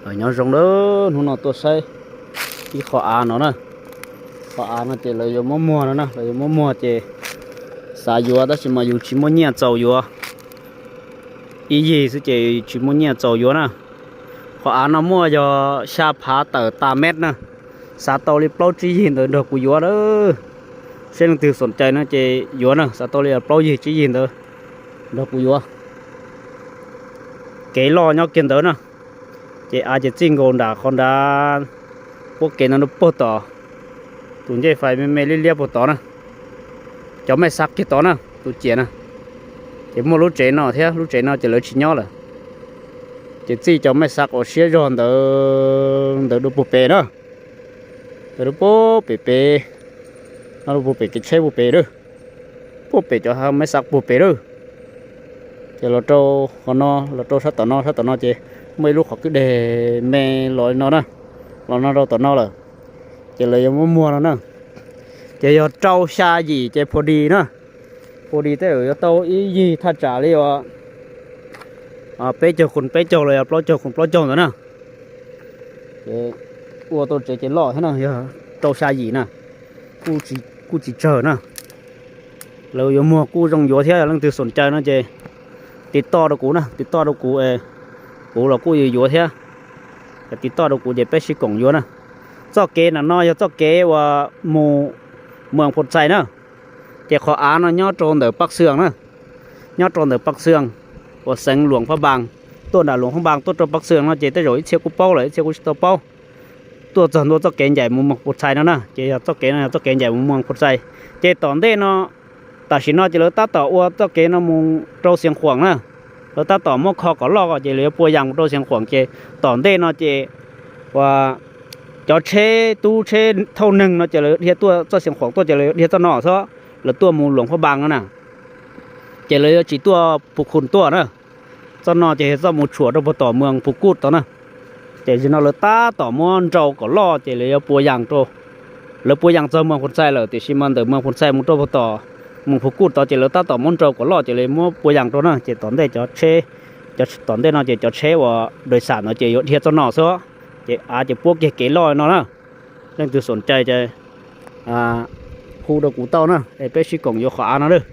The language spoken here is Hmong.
Nyob zoo na, hnub no tuaj saib ib qho av no na. Qhov av no ces lawv yuav muab muag no na, lawv yuav muab muag ces xav yuav tab sis mas yus tsis muaj nyiaj txaus yuav. Ib yig xwb ces tsis muaj nyiaj txaus yuav na. Qhov av no muaj yog xya phav tawm tas mev na. Xav tau li plaub tsib yig ntawd nrog kuv yuav na. Seb leej twg xoom cai no ces yuav na, xav tau li plaub yig tsib yig ntawd nrog kuv yuav. Kev loj nyob kiag ntawd na. Ces av ces txij nkaus nram qhov nrad, puab kev no rau puag tod. Tus ncej fais me me liab liab puag tod na. Cov mej xav kiag tod na, tus ciam na. Ces muaj lub tsev no thiab, lub tsev no ces lawv tsis nyob lawm. Ces txij cov mej xav quas siab zog ntawd, ntawd rau puag pem na. Ntawd rau puag pem pem, no rau puag pem kev tsheb puag pem lawm. Puag pem cov mej xav puag pem lawm. Ces los rau qhov no, los rau sab tom no, sab tom no ces muaj ib lub qhov kwj deg me los li no na, los no rau tom no lawm. Ces lawv yuav muab muag no na. Ces yog rau xya yim ces pha di na. Pha di tej zaum yuav tau ib yig thaj tsam li uas peb caug kus peb caug los yog plaub caug kus plaub caug ntawd na. Ces ua tau tsev ces loj thiab na, yog rau xya yim na, kuj tsis tsawg na. Lawv yuav muag kuj zoo yuav thiab, yog leej twg xoom cai no ces tiv toj rau kuv na, tiv toj rau kuv, kuv los kuj yuav yuav thiab. Yog tiv toj rau kuv ces peb sib koom yuav na. Txoj kev ntawm no yog txoj kev uas mus moos Phu Txhais na. Ces qhov av no nyob rau ntawm Paj Xwm na, nyob rau ntawm Paj Xwm uas xeev Luam Phaj Npas. Tuaj nram Luam Phaj Npas tuaj rau Paj Xwm no ces tej zaum ib txhia kuj paub lawm, ib txhia kuj tsis tau paub. Tuaj txog ntua txoj kev ncaim mus moos Phu Txhais no na, ces yog txoj kev no yog txoj kev ncaim mus moos Phu Txhais. Ces tom ntej no, tam sim no ces lawv tab tom ua txoj kev no mus rau Xiav Khuam na. Lawv tab tom muab kho kom loj ces lawv yuav pua yas mus rau Xiav Khuam ces tom ntej no ces uas cov tsheb tub tsheb thauj neeg no ces lawv dhia tuaj txoj Xiav Khuam tuaj ces lawv yuav dhia txoj no xwb, lawv tuaj mus Luam Phaj Npas no na. Ces lawv yuav tsis tuaj Phu Khum tuaj na. Txoj no ces yog txoj mus tshuam rau puag tom moos Phu Kuj tod na. Ces zaum no lawv tab tom muab nrau kom loj ces lawv yuav pua yas rau. Lawv pua yas txog moos Phu Txhais lawm, tiam sis mas ntawm moos Phu Txhais mus rau puag tom moos Phu Kuj tod ces lawv tab tom muab nrau kom loj ces lawv muab pua yas rau na. Ces tom ntej cov tsheb, tom ntej no ces cov tsheb uas dais xam no ces yuav dhia txoj no xwb. Ces av ces puab kiag kev loj no na. Leej twg xoom cai ces hu rau kuv tau na, es peb sib koom yuav qhov av no lawm.